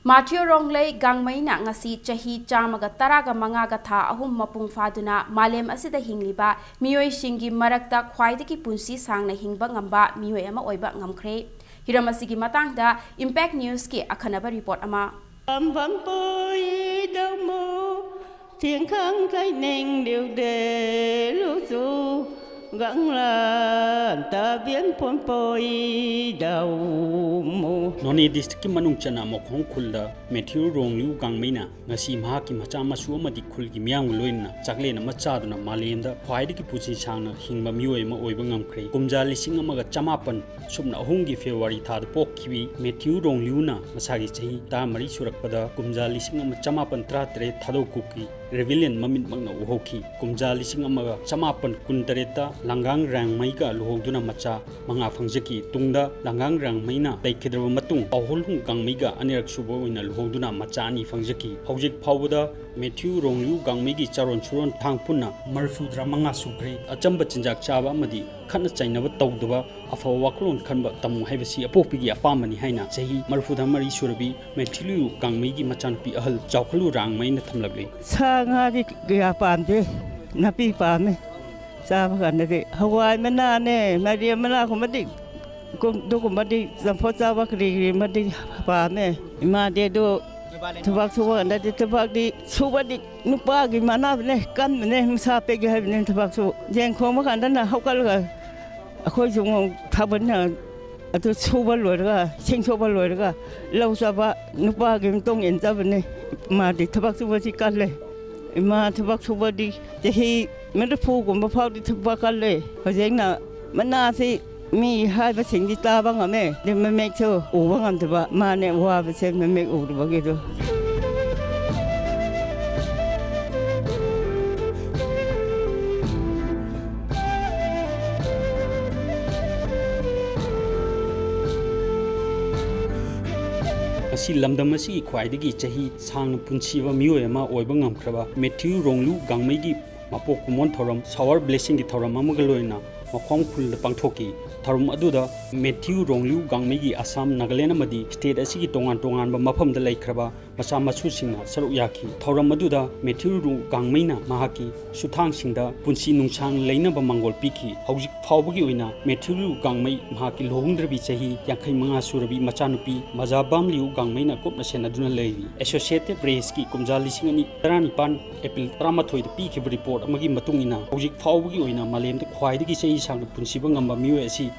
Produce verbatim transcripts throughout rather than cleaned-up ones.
ꯃꯥꯊ꯭ꯌꯨ ꯔꯣꯡꯂꯩ ꯒꯥꯡꯃꯩꯅ ꯉꯁꯤ ꯆꯍꯤ ꯆꯥꯝꯃꯒ ꯇꯔꯥꯒ ꯃꯉꯥꯒ ꯊꯥ ꯑꯍꯨꯝ ꯃꯄꯨꯡ ꯐꯥꯗꯨꯅ ꯃꯥꯂꯦꯝ ꯑꯁꯤꯗ ꯍꯤꯡꯂꯤꯕ ꯃꯤꯑꯣꯏꯁꯤꯡꯒꯤ ꯃꯔꯛꯇ ꯈ꯭ꯋꯥꯏꯗꯒꯤ ꯄꯨꯟꯁꯤ ꯁꯥꯡꯅ ꯍꯤꯡꯕ ꯉꯝꯕ ꯃꯤꯑꯣꯏ ꯑꯃ ꯑꯣꯏꯕ ꯉꯝꯈ꯭ꯔꯦ꯫ ꯍꯤꯔꯝ ꯑꯁꯤꯒꯤ ꯃꯇꯥꯡꯗ Impact Newsꯀꯤ ꯑꯈꯟꯅꯕ report ꯑꯃ꯫ ꯄꯥꯝꯕꯝ ꯄꯣꯏꯗꯧꯃꯨ ꯊꯦꯡꯈꯥꯡ ꯀꯥꯏꯅꯤꯡ ꯂꯤꯎꯗꯦ ꯂꯨꯆꯨ ꯒꯥꯡꯂꯥꯟ ꯇꯥꯕꯦꯟ ꯄꯣꯟ ꯄꯣꯏꯗꯧꯃꯨ꯫ ꯅꯣꯅꯦ districtꯀꯤ ꯃꯅꯨꯡ ꯆꯟꯅ ꯃꯈꯣꯡ ꯈꯨꯜꯗ ꯃꯦꯊ꯭ꯌꯨ ꯔꯣꯡꯂꯤꯌꯨ ꯒꯥꯡꯃꯩꯅ ꯉꯁꯤ ꯃꯍꯥꯛꯀꯤ ꯃꯆꯥ ꯃꯁꯨ ꯑꯃꯗꯤ ꯈꯨꯜꯒꯤ ꯃꯤꯌꯥꯝꯒ ꯂꯣꯏꯅꯅ ꯆꯥꯛꯂꯦꯟ ꯑꯃ ꯆꯥꯗꯨꯅ ꯃꯥꯂꯦꯝꯗ ꯈ꯭ꯋꯥꯏꯗꯒꯤ ꯄꯨꯟꯁꯤ ꯁꯥꯡꯅ ꯍꯤꯡꯕ ꯃꯤꯑꯣꯏ ꯑꯃ ꯑꯣꯏꯕ ꯉꯝꯈ꯭ꯔꯦ꯫ ꯀꯨꯝꯖꯥ ꯂꯤꯁꯤꯡ ꯑꯃꯒ ꯆꯃꯥꯄꯟ ꯁꯨꯞꯅ ꯑꯍꯨꯝꯒꯤ February ꯊꯥꯗ ꯄꯣꯛꯈꯤꯕꯤ ꯃꯦꯊ꯭ꯌꯨ ꯔꯣꯡꯂꯤꯌꯨꯅ ꯃꯁꯥꯒꯤ ꯆꯍꯤ ꯇꯔꯥꯃꯔꯤ ꯁꯨꯔꯛꯄꯗ ꯀꯨꯝꯖꯥ ꯂꯤꯁꯤꯡ ꯑꯃ ꯆꯃꯥꯄꯟ ꯇꯔꯥꯇꯔꯦꯠ ꯊꯥꯗꯧ ꯀꯨꯀꯤ ꯔꯦꯚꯤꯂꯤꯌꯟ ꯃꯃꯤꯠꯃꯛꯅ ꯎꯍꯧꯈꯤ꯫ ꯀꯨꯝꯖꯥ ꯂꯤꯁꯤꯡ ꯑꯃꯒ ꯆꯃꯥꯄꯟ ꯀꯨꯟꯇꯔꯦꯠꯇ ꯂꯥꯡꯒꯥꯡ ꯔꯥꯡꯃꯩꯒ ꯂꯨꯍꯣꯡꯗꯨꯅ ꯃꯆꯥ ꯃꯉꯥ ꯐꯪꯖꯈꯤ꯫ ꯇꯨꯡꯗ ꯂꯥꯡꯒꯥꯡ ꯔꯥꯡꯃꯩꯅ ꯂꯩꯈꯤꯗ꯭ꯔꯕ ꯃꯇꯨꯡ, ꯄꯥꯎꯍꯨꯜꯍꯨꯡ ꯒꯥꯡꯃꯩꯒ ꯑꯅꯤꯔꯛ ꯁꯨꯕ ꯑꯣꯏꯅ ꯂꯨꯍꯣꯡꯗꯨꯅ ꯃꯆꯥ ꯑꯅꯤ ꯐꯪꯖꯈꯤ꯫ ꯍꯧꯖꯤꯛ ꯐꯥꯎꯕꯗ ꯃꯦꯊ꯭ꯌꯨ ꯔꯣꯡꯂꯤꯌꯨ ꯒꯥꯡꯃꯩꯒꯤ ꯆꯥꯔꯣꯟ ꯁꯨꯔꯣꯟ ꯊꯥꯡ ꯄꯨꯟꯅ ꯃꯔꯤꯐꯨꯇꯔꯥ ꯃꯉꯥ ꯁꯨꯈ꯭ꯔꯦ꯫ ꯑꯆꯝꯕ ꯆꯤꯟꯖꯥꯛ ꯆꯥꯕ ꯑꯃꯗꯤ ꯈꯠꯅ ꯆꯩꯅꯕ ꯇꯧꯗꯕ, ꯑꯐꯕ ꯋꯥꯈꯜꯂꯣꯟ ꯈꯟꯕ ꯇꯝꯃꯨ ꯍꯥꯏꯕꯁꯤ ꯑꯄꯣꯛꯄꯤꯒꯤ ꯑꯄꯥꯝꯕꯅꯤ ꯍꯥꯏꯅ ꯆꯍꯤ ꯃꯔꯤꯐꯨꯇꯔꯥ ꯃꯔꯤ ꯁꯨꯔꯕꯤ ꯃꯦꯊ꯭ꯌꯨ ꯒꯥꯡꯃꯩꯒꯤ ꯃꯆꯥꯅꯨꯄꯤ ꯑꯍꯜ ꯆꯥꯎꯈꯠꯂꯨ ꯔꯥꯡꯃꯩꯅ ꯊꯝꯂꯛꯂꯤ꯫ ꯁꯥ ꯉꯥꯗꯤ ꯀꯌꯥ ꯄꯥꯝꯗꯦ, ꯅꯥꯄꯤ ꯄꯥꯝꯃꯦ꯫ ꯆꯥꯕ ꯀꯥꯟꯗꯗꯤ ꯍꯋꯥꯏ ꯃꯅꯥꯅꯦ, ꯃꯥꯏꯔꯦꯟ ꯃꯅꯥꯒꯨꯝꯕꯗꯤ, ꯀꯨꯝ-, ꯑꯗꯨꯒꯨꯝꯕꯗꯤ, ꯆꯝꯐꯨꯠ ꯆꯥꯕ ꯀꯔꯤ ꯀꯔꯤꯒꯨꯝꯕꯗꯤ ꯄꯥꯝꯃꯦ꯫ ꯏꯃꯥꯗꯤ ꯑꯗꯨ ꯊꯕꯛ ꯁꯨꯕ ꯀꯥꯟꯗꯗꯤ, ꯊꯕꯛꯇꯤ ꯁꯨꯕꯗꯤ ꯅꯨꯄꯥꯒꯤ ꯃꯥꯟꯅꯕꯅꯦ, ꯀꯟꯕꯅꯦ, ꯃꯁꯥ ꯄꯤꯛꯑꯦ ꯍꯥꯏꯕꯅꯦ ꯊꯕꯛꯁꯨ꯫ ꯌꯦꯟ ꯈꯣꯡꯕ ꯀꯥꯟꯗꯅ ꯍꯧꯒꯠꯂꯒ ꯑꯩꯈꯣꯏꯁꯨ ꯑꯃꯨꯛ ꯊꯥꯕꯅꯤꯅ ꯑꯗꯨ ꯁꯨꯕ ꯂꯣꯏꯔꯒ, ꯁꯤꯡ ꯁꯨꯕ ꯂꯣꯏꯔꯒ ꯂꯧ ꯆꯠꯄ, ꯅꯨꯄꯥꯒꯤ ꯃꯇꯨꯡ ꯏꯟꯖꯕꯅꯦ꯫ ꯃꯥꯗꯤ ꯊꯕꯛ ꯁꯨꯕꯁꯤ ꯀꯜꯂꯦ꯫ ꯏꯃꯥ ꯊꯕꯛ ꯁꯨꯕꯗꯤ ꯆꯍꯤ ꯃꯔꯤꯐꯨꯒꯨꯝꯕ ꯐꯥꯎꯗꯤ ꯊꯕꯛ ꯀꯜꯂꯦ꯫ ꯍꯧꯖꯤꯛꯅ ꯃꯅꯥꯁꯤ ꯃꯤ ꯍꯥꯏꯕꯁꯤꯡꯗꯤ ꯇꯥꯕ ꯉꯝꯃꯦ, ꯑꯗꯨ ꯃꯃꯤꯠꯁꯨ ꯎꯕ ꯉꯝꯗꯕ꯫ ꯃꯥꯅꯦ ꯋꯥꯕꯁꯦ ꯃꯃꯤꯠ ꯎꯗꯕꯒꯤꯗꯣ꯫ ꯉꯁꯤ ꯂꯝꯗꯝ ꯑꯁꯤꯒꯤ ꯈ꯭ꯋꯥꯏꯗꯒꯤ ꯆꯍꯤ ꯁꯥꯡꯅ ꯄꯨꯟꯁꯤꯕ ꯃꯤꯑꯣꯏ ꯑꯃ ꯑꯣꯏꯕ ꯉꯝꯈ꯭ꯔꯕ ꯃꯦꯊ꯭ꯌꯨ ꯔꯣꯡꯂꯨ ꯒꯥꯡꯃꯩꯒꯤ ꯃꯄꯣꯛ ꯀꯨꯝꯑꯣꯟ ꯊꯧꯔꯝ, shower blessingꯒꯤ ꯊꯧꯔꯝ ꯑꯃꯒ ꯂꯣꯏꯅꯅ ꯃꯈꯣꯡ ꯈꯨꯜꯗ ꯄꯥꯡꯊꯣꯛꯈꯤ꯫ ꯊꯧꯔꯝ ꯑꯗꯨꯗ ꯃꯦꯊ꯭ꯌꯨ ꯔꯣꯡꯂꯤꯌꯨ ꯒꯥꯡꯃꯩꯒꯤ ꯑꯁꯥꯝ, ꯅꯥꯒꯥꯂꯦꯟ ꯑꯃꯗꯤ ꯁ꯭ꯇꯦꯠ ꯑꯁꯤꯒꯤ ꯇꯣꯉꯥꯟ ꯇꯣꯉꯥꯟꯕ ꯃꯐꯝꯗ ꯂꯩꯈ꯭ꯔꯕ ꯃꯆꯥ ꯃꯁꯨꯁꯤꯡꯅ ꯁꯔꯨꯛ ꯌꯥꯈꯤ꯫ ꯊꯧꯔꯝ ꯑꯗꯨꯗ ꯃꯦꯊ꯭ꯌꯨ ꯔꯨ ꯒꯥꯡꯃꯩꯅ ꯃꯍꯥꯛꯀꯤ ꯁꯨꯊꯥꯡꯁꯤꯡꯗ ꯄꯨꯟꯁꯤ ꯅꯨꯡꯁꯥꯡ ꯂꯩꯅꯕ ꯃꯪꯒꯣꯜ ꯄꯤꯈꯤ꯫ ꯍꯧꯖꯤꯛ ꯐꯥꯎꯕꯒꯤ ꯑꯣꯏꯅ ꯃꯦꯊ꯭ꯌꯨ ꯔꯨ ꯒꯥꯡꯃꯩ ꯃꯍꯥꯛꯀꯤ ꯂꯨꯍꯣꯡꯗ꯭ꯔꯕꯤ ꯆꯍꯤ ꯌꯥꯡꯈꯩ ꯃꯉꯥ ꯁꯨꯔꯕꯤ ꯃꯆꯥꯅꯨꯄꯤ ꯃꯖꯥꯕꯥꯝ ꯂꯤꯌꯨ ꯒꯥꯡꯃꯩꯅ ꯀꯨꯞꯅ ꯁꯦꯟꯅꯗꯨꯅ ꯂꯩꯔꯤ꯫ ꯑꯦꯁꯣꯁꯤꯌꯦꯇꯦꯗ ꯄ꯭ꯔꯦꯁꯀꯤ ꯀꯨꯝꯖꯥ ꯂꯤꯁꯤꯡ ꯑꯅꯤ ꯇꯔꯥꯅꯤꯄꯥꯟ ꯑꯦꯄ꯭ꯔꯤꯜ ꯇꯔꯥꯃꯥꯊꯣꯏꯗ ꯄꯤꯈꯤꯕ ꯔꯤꯄꯣꯔꯠ ꯑꯃꯒꯤ ꯃꯇꯨꯡ ꯏꯟꯅ, ꯍꯧꯖꯤꯛ ꯐꯥꯎꯕꯒꯤ ꯑꯣꯏꯅ ꯃꯥꯂꯦꯝꯗ ꯈ꯭ꯋꯥꯏꯗꯒꯤ ꯆꯍꯤ ꯁꯥꯡꯅ ꯄꯨꯟꯁꯤꯕ ꯉꯝꯕ ꯃꯤꯑꯣꯏ ꯑꯁꯤ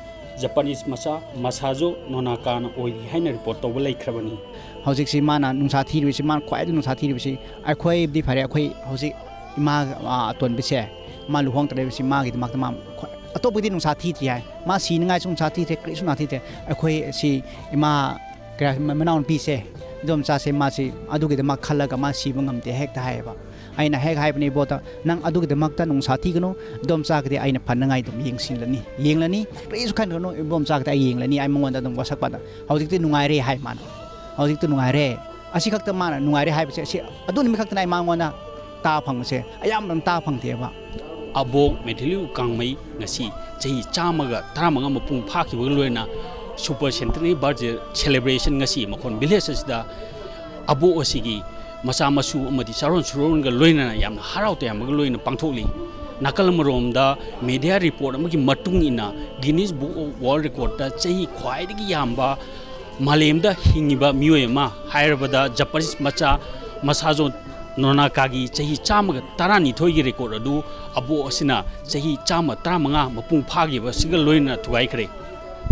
ꯖꯄꯥꯅꯤꯁ ꯃꯆꯥ ꯃꯁꯥꯖꯣ ꯅꯣꯅꯥꯀꯥꯅ ꯑꯣꯏꯔꯤ ꯍꯥꯏꯅ ꯔꯤꯄꯣꯔꯠ ꯇꯧꯕ ꯂꯩꯈ꯭ꯔꯕꯅꯤ꯫ ꯍꯧꯖꯤꯛꯁꯤ ꯃꯥꯅ ꯅꯨꯡꯁꯥ ꯊꯤꯔꯤꯕꯁꯤ, ꯃꯥꯅ ꯈ꯭ꯋꯥꯏꯗꯒꯤ ꯅꯨꯡꯁꯥ ꯊꯤꯔꯤꯕꯁꯤ, ꯑꯩꯈꯣꯏꯕꯨꯗꯤ ꯐꯔꯦ, ꯑꯩꯈꯣꯏ ꯍꯧꯖꯤꯛ ꯏꯃꯥ, ꯑ, ꯑꯇꯣꯟꯕꯤꯁꯦ, ꯃꯥ ꯂꯨꯍꯣꯡꯗ꯭ꯔꯤꯕꯁꯤ ꯃꯥꯒꯤꯗꯃꯛꯇ ꯃꯥ ꯈ꯭ꯋꯥꯏ-, ꯑꯇꯣꯞꯄꯗꯤ ꯅꯨꯡꯁꯥ ꯊꯤꯗ꯭ꯔꯤ ꯍꯥꯏ, ꯃꯥ ꯁꯤꯅꯤꯡꯉꯥꯏꯁꯨ ꯅꯨꯡꯁꯥ ꯊꯤꯗ꯭ꯔꯦ, ꯀꯔꯤꯁꯨ ꯅꯨꯡꯁꯥ ꯊꯤꯗ꯭ꯔꯦ꯫ ꯑꯩꯈꯣꯏ ꯁꯤ ꯏꯃꯥ, ꯀꯔꯤ ꯍꯥꯏ, ꯃ-, ꯃꯅꯥꯎꯅꯨꯄꯤꯁꯦ, ꯏꯗꯣꯝꯆꯥꯁꯦ, ꯃꯥꯁꯤ ꯑꯗꯨꯒꯤꯗꯃꯛ ꯈꯜꯂꯒ ꯃꯥ ꯁꯤꯕ ꯉꯝꯗꯦ ꯍꯦꯛꯇ ꯍꯥꯏꯌꯦꯕ꯫ ꯑꯩꯅ ꯍꯦꯛ ꯍꯥꯏꯕꯅꯦ, "ꯏꯕꯣꯗ, ꯅꯪ ꯑꯗꯨꯒꯤꯗꯃꯛꯇ ꯅꯨꯡꯁꯥ ꯊꯤꯒꯅꯨ, ꯏꯗꯣꯝꯆꯥꯒꯤꯗꯤ ꯑꯩꯅ ꯐꯅꯉꯥꯏ ꯑꯗꯨꯝ ꯌꯦꯡꯁꯤꯜꯂꯅꯤ, ꯌꯦꯡꯂꯅꯤ, ꯀꯔꯤꯁꯨ ꯈꯟꯒꯅꯨ, ꯏꯕꯣꯝꯆꯥꯒꯤꯗꯤ ꯑꯩ ꯌꯦꯡꯂꯅꯤ, ꯑꯩ ꯃꯉꯣꯟꯗ ꯑꯗꯨꯝ ꯋꯥꯁꯛꯄꯗ ꯍꯧꯖꯤꯛꯇꯤ ꯅꯨꯡꯉꯥꯏꯔꯦ" ꯍꯥꯏ ꯃꯥꯅ꯫ ꯍꯧꯖꯤꯛꯇꯤ ꯅꯨꯡꯉꯥꯏꯔꯦ꯫ ꯑꯁꯤ ꯈꯛꯇ ꯃꯥꯅ ꯅꯨꯡꯉꯥꯏꯔꯦ ꯍꯥꯏꯕꯁꯦ, ꯑꯁꯤ ꯑꯗꯨ ꯅꯨꯃꯤꯠ ꯈꯛꯇꯅ ꯑꯩ ꯃꯉꯣꯟꯗ ꯇꯥꯕ ꯐꯪꯕꯁꯦ, ꯑꯌꯥꯝꯕ ꯃꯇꯝ ꯇꯥꯕ ꯐꯪꯗꯦꯕ꯫ ꯑꯕꯣꯛ ꯃꯦꯊꯤꯂꯤꯌꯨ ꯀꯥꯡꯃꯩ ꯉꯁꯤ ꯆꯍꯤ ꯆꯥꯝꯃꯒ ꯇꯔꯥꯃꯉꯥ ꯃꯄꯨꯡ ꯐꯥꯈꯤꯕꯒ ꯂꯣꯏꯅꯅ Super Centenary Birthday Celebration ꯉꯁꯤ ꯃꯈꯣꯟ ꯚꯤꯂꯦꯖ ꯑꯁꯤꯗ ꯑꯕꯣꯛ ꯑꯁꯤꯒꯤ ꯃꯆꯥ ꯃꯁꯨ ꯑꯃꯗꯤ ꯆꯥꯔꯣꯟ ꯁꯨꯔꯣꯟꯒ ꯂꯣꯏꯅꯅ ꯌꯥꯝꯅ ꯍꯔꯥꯎ ꯇꯌꯥꯝꯕꯒ ꯂꯣꯏꯅ ꯄꯥꯡꯊꯣꯛꯂꯤ꯫ ꯅꯥꯀꯜ ꯑꯃꯔꯣꯝꯗ ꯃꯦꯗꯤꯌꯥ ꯔꯤꯄꯣꯔꯠ ꯑꯃꯒꯤ ꯃꯇꯨꯡ ꯏꯟꯅ Guinness Book of World Recordꯇ ꯆꯍꯤ ꯈ꯭ꯋꯥꯏꯗꯒꯤ ꯌꯥꯝꯕ ꯃꯥꯂꯦꯝꯗ ꯍꯤꯡꯉꯤꯕ ꯃꯤꯑꯣꯏ ꯑꯃ ꯍꯥꯏꯔꯕꯗ ꯖꯄꯥꯅꯤꯁ ꯃꯆꯥ ꯃꯁꯥꯖꯣ ꯅꯣꯅꯥꯀꯥꯒꯤ ꯆꯍꯤ ꯆꯥꯝꯃꯒ ꯇꯔꯥꯅꯤꯊꯣꯏꯒꯤ ꯔꯦꯀꯣꯔꯠ ꯑꯗꯨ ꯑꯕꯣꯛ ꯑꯁꯤꯅ ꯆꯍꯤ ꯆꯥꯝꯃ ꯇꯔꯥꯃꯉꯥ ꯃꯄꯨꯡ ꯐꯥꯈꯤꯕ ꯑꯁꯤꯒ ꯂꯣꯏꯅꯅ ꯊꯨꯒꯥꯏꯈ꯭ꯔꯦ꯫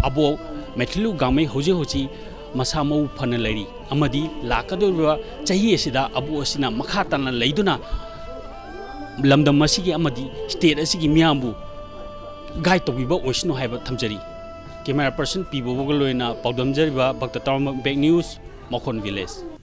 ꯑꯕꯣꯛ ꯃꯦꯊꯤꯂꯤꯌꯨ ꯒꯥꯡꯃꯩ ꯍꯧꯖꯤꯛ ꯍꯧꯖꯤꯛ ꯃꯁꯥ ꯃꯎ ꯐꯅ ꯂꯩꯔꯤ ꯑꯃꯗꯤ ꯂꯥꯛꯀꯗꯧꯔꯤꯕ ꯆꯍꯤ ꯑꯁꯤꯗ ꯑꯕꯣꯛ ꯑꯁꯤꯅ ꯃꯈꯥ ꯇꯥꯅ ꯂꯩꯗꯨꯅ ꯂꯝꯗꯝ ꯑꯁꯤꯒꯤ ꯑꯃꯗꯤ ꯁ꯭ꯇꯦꯠ ꯑꯁꯤꯒꯤ ꯃꯤꯌꯥꯝꯕꯨ ꯒꯥꯏꯗ ꯇꯧꯕꯤꯕ ꯑꯣꯏꯁꯅꯨ ꯍꯥꯏꯕ ꯊꯝꯖꯔꯤ꯫ ꯀꯦꯃꯦꯔꯥ ꯄꯔꯁꯟ ꯄꯤ ꯕꯣꯕꯣꯒ ꯂꯣꯏꯅꯅ ꯄꯥꯎꯗꯝꯖꯔꯤꯕ ꯚꯛꯇ ꯇꯔꯥꯃꯛ ꯕꯦꯛ ꯅ꯭ꯌꯨꯁ, ꯃꯈꯣꯟ ꯚꯤꯂꯦꯖ꯫